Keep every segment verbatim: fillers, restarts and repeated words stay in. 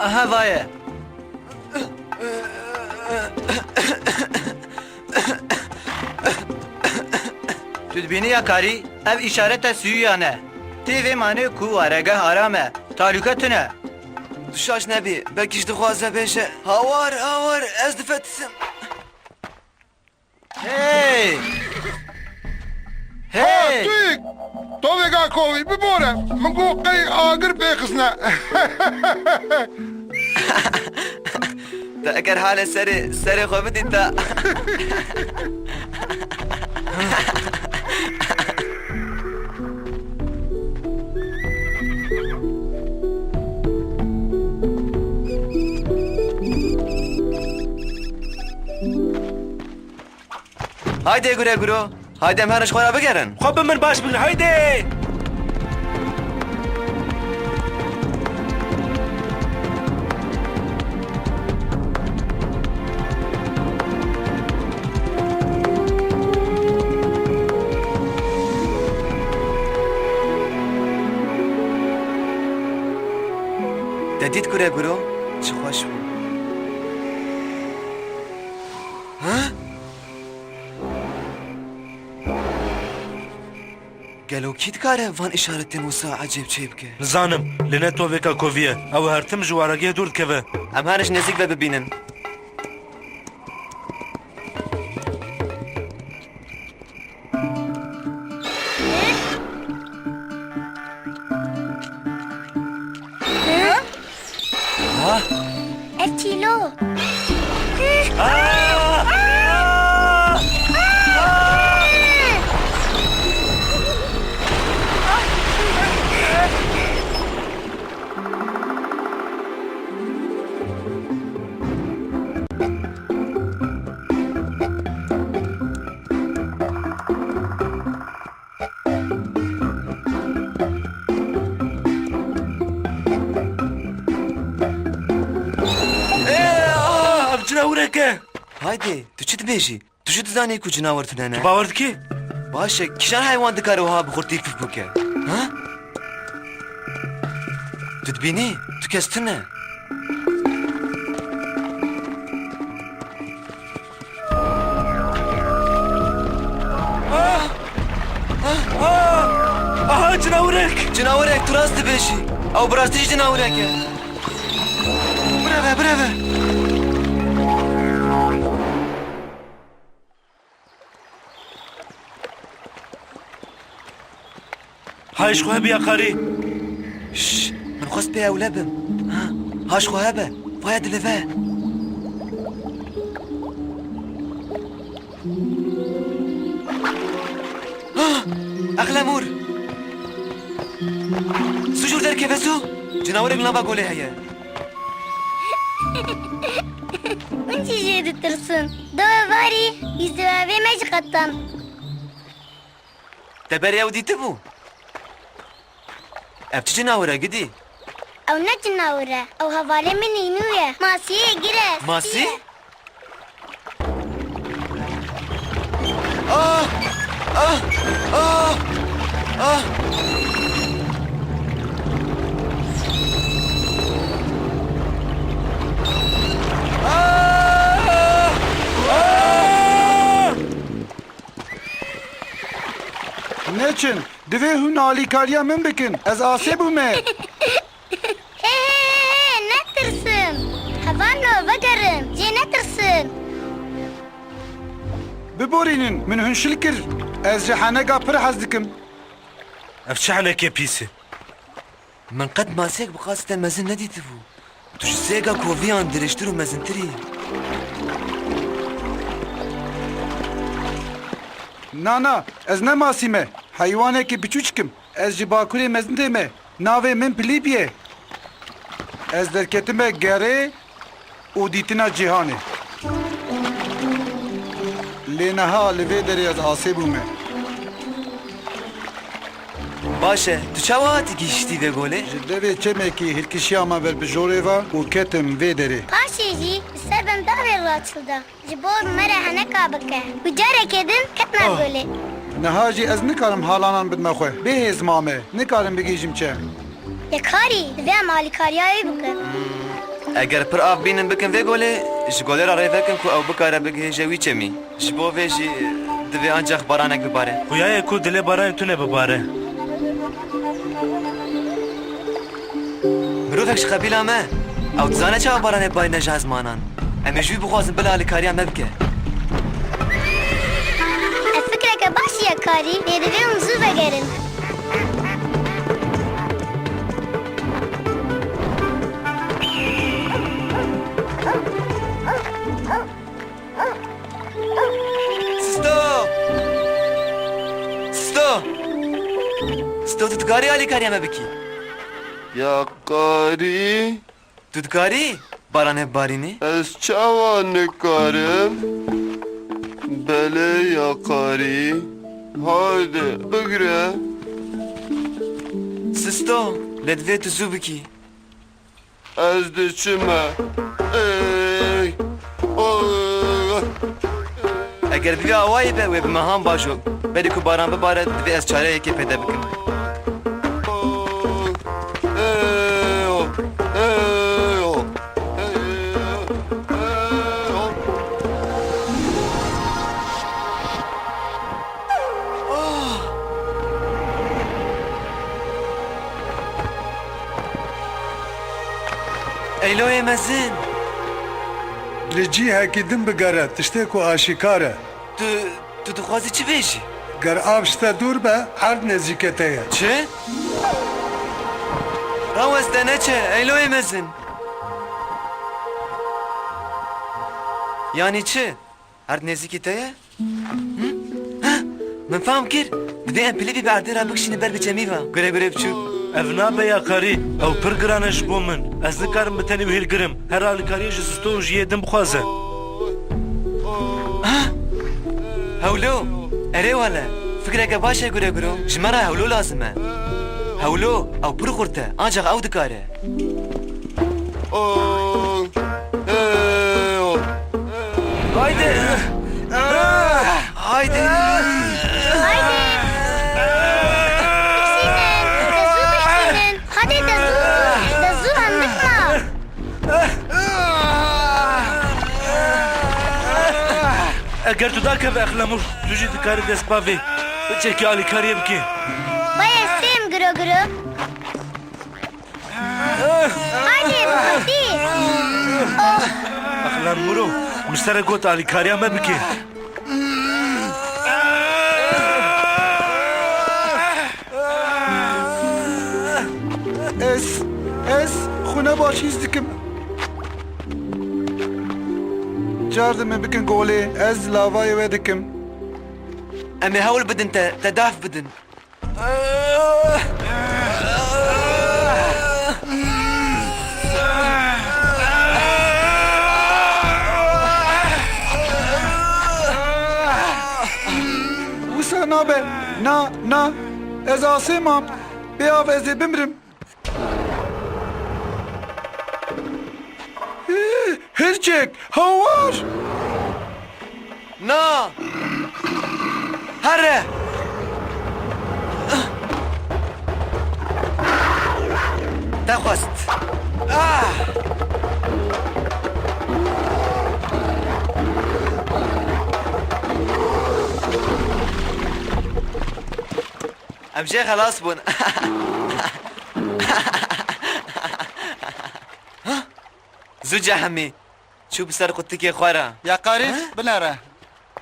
Aha, va ye. Tu dibînî ya karî, ev îşareta sûyiyan e. Tê vê manê ku waregeh aram e. Talûke tune. Tu şaş nebî, belkî jî dixwaze bêje, "Hawar, hawar, ez difetisim." Hey! Hey! Ha, tu yek! Tovêka kovî, bibore! Min got qey agir pê xistine. Te eger halê serê, serê xwe bidî te. Haydê gure guro. Haydê em herin ji xwe re bigerin. Xwe bi min baş bikin, haydê! Te dît gure guro? Çi xweş bû. Ha? Gelo kî dikare van îşaretên wisa ecêb çêbike? Nizanim, lê ne tovêka kovî ye. Ew her tim ji waregehê dûr dikeve. Em herin ji nêzîk ve bibînin. Ha? Ev çîlo. Ah! Ah! Ah! Ê, ah, ev cinawirek e. Haydê, tu çi dibêjî? Tu jî dizanî ku cinawir tune ne? Tu bawer dikî? Baş e, kîjan heywan dikare wiha bi xurtî pif bike? Ha? Tu dibînî? Tu kes tune. Ah! Ah! Ah! Aha, cinawirek! Cinawirek, tu rast dibêjî. Ew bi rastî jî cinawirek e. Bireve, bireve. Hay ji xwe hebî ya karî. Şş, min xwest pê ewle bim. Ha, ha ji xwe hebe. Vaya dilive. Ha, exlemûr. Sûc û derkeve zû. Cinawirek li nava golê heye. Min jî jê ditirsin. Dawê varî, îzdiwevê me ji qetan. Te berê ew dîtibû? Ev çi cinawir e gidî? Ew ne cinawir e. Ew hevalê min î nû ye. Masiyê gir e. Masî? Spî ye. Ah! Ah! Ah! Ah! Ah! Ah! Neçin, divê hûn alîkariya min bikin. Ez asê bûme. He, he, he, netirsin. Hevalno, vegerin, jê netirsin. Biborînin, min hûn şil kir. Ez ji heneka pir hez dikim. Ev çi henekê pîs e? Min qet masiyek bi qasî te mezin nedîtibû. Tu ji sêga koviyan dirêjtir û mezintir î. Na, na, ez ne masî me. Heywanekî biçûçik im. Ez ji Bakurê Mezindê me. Navê min Pilîp ye. Ez derketime gerê û dîtina cîhanê. Lê niha li vê derê ez asê bûme. Baş e, tu çawa hatî gihîştî vê golê? Ji devê çemekî hilkişiyama ber bi jorê ve û ketim vê derê. Paşê jî li ser bendavê raçilda. Ji bo me re heneka bike û carekê din ketime Ah. golê. Niha jî ez nikarim halanan bidime xwe. Bêhêz mame. Nikarim bigihîjim çem. Yekarî, divê em alîkariya wî bikin. Eger pir av bînin bikin vê golê, ji golê re rê vekin ku ew bikare bigihêje wî çemî. Ji bo vê jî divê ancax baranek bibare. Xuya ye ku dilê baranê tune bibare. Mirovek ji qebîla me, ew dizane çawa baranê barîne ji ezmanan. Em ê ji wî bixwazin bila alîkariya me bike. Ev fikreke baş e ya Karî, lê divê hûn zû vegerin. Sisto! Sisto! Sisto, tu dikarî alîkariya me bikî? Ya Karî? Tu dikarî baranê bibarînî? Ez çawa nikarim? Belê ya Karî. Haydi, bigire. Sisto, lê divê tu zû bikî. Ez diçime. Ey! Oh! Eger bivê awayî be, wê bi mehan bajo. Berî ku baran bibare, divê ez çareyekê pêde bikim. Oh! Ey! Oh! Ey! Oh! Ey! Oh! Ey! Oh! Eyloyê mezin! Li cihekî din bigere, tiştê ku aşîkar e. Tu, tu dixwazî çi bêjî? Ger av ji te dûr be, erd nêzîkê te ye. Çi? Raweste neçe, Eyloyê mezin! Yanî çi? Erd nêzîkî te ye? Hı? Heh, min fam kir. Divê em pilivî bi erdê re bikişînin ber bi çemî ve. Gure gure biçûk. Ev nabe ya Karî. Ew pir giran e ji bo min. Ez nikarim bi tenê wî hilgirim. Her alîkariyê ji Sisto û ji yê din bixwaze. Ha? Hewlo. Erê wele. Fikreke baş e gure guro. Ji me re hewlo lazim e. Hewlo. Ew pir xurt e. Ancax ew dikare. Oh, ey, oh. Haydi. Haydi. Haydi. Bişînin. De zû bişînin. Hadi de zû. De zû em bikma. Eger tu dakeve Exlemur, tu jî dikarî dest bavê. Çekî alîkariyê bikî. Bayê sêm giro giro. Haydi, bi xurtî. Oh. Exlemuro, min ser e got alîkariya me bike. Ez, ez xwîna baş hîs dikim. Car di min bikin golê, ez lavayê we dikim. Em ê hewl bidin te, te daf bidin. Wisa nabe. Na, na. Ez asê mam. Bê av ez ê bimrim. Hirçek, hawar! Na! Here! Te xwest. Ah! Em jê xelas bûn. Zû cehemî. Çû bi ser qutikê xwe re. Ya Qarî, ha? Binere.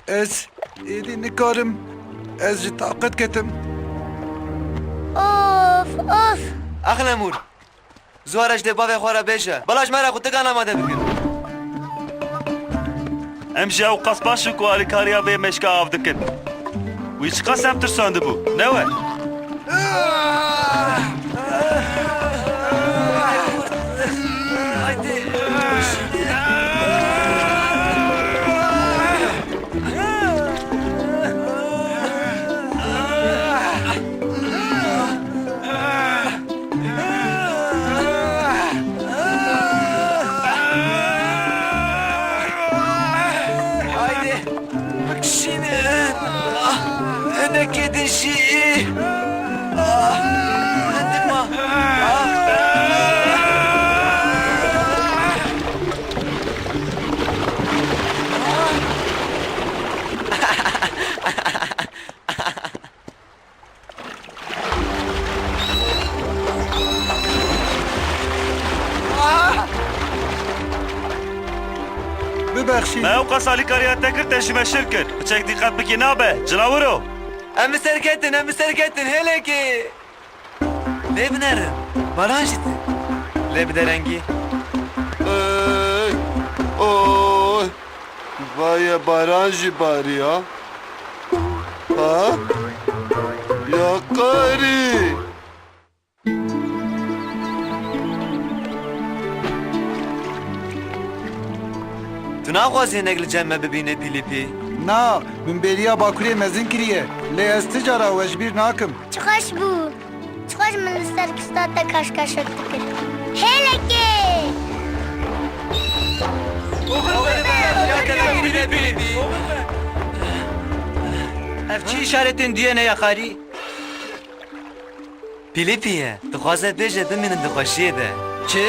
Ez êdî nikarim. Ez ji taqet ketim. Of, of. Exlemûr. Zû here ji dê bavê xwe re bêje. Bala ji me re qutikana amade bikin. Em jî ew qas baş in ku alîkariya vê meşka av dikin. Wî çiqas em tirsandibû, ne we? Haydi, bikişînin. Hinekê din jî. Me ew qas alîkariya te kir, te jî me şil kir. Piçek dîqet bikî nabe, cilawiro. Em bi ser ketin, em bi ser ketin, hêlekê. Lê binerin, baran jî tê. Lê bide rengî. Ey, oy. Vaye, baran jî bariya. Ha? Ya qarî. Tu naxwazî hinek li cem me bibînî, Pîlîpî? Na, min bêriya Bakurê mezin kiriye. Lê ez ti cara we ji bîr nakim. Çi xweş bû. Çi xweş min li ser kista te kaşkaşek dikir. Hêlekê! Ev çi îşaretên duye ne ya qarî? Pîlîpî ye. Dixwaze bêje bimînin di xweşiyê de. Çi?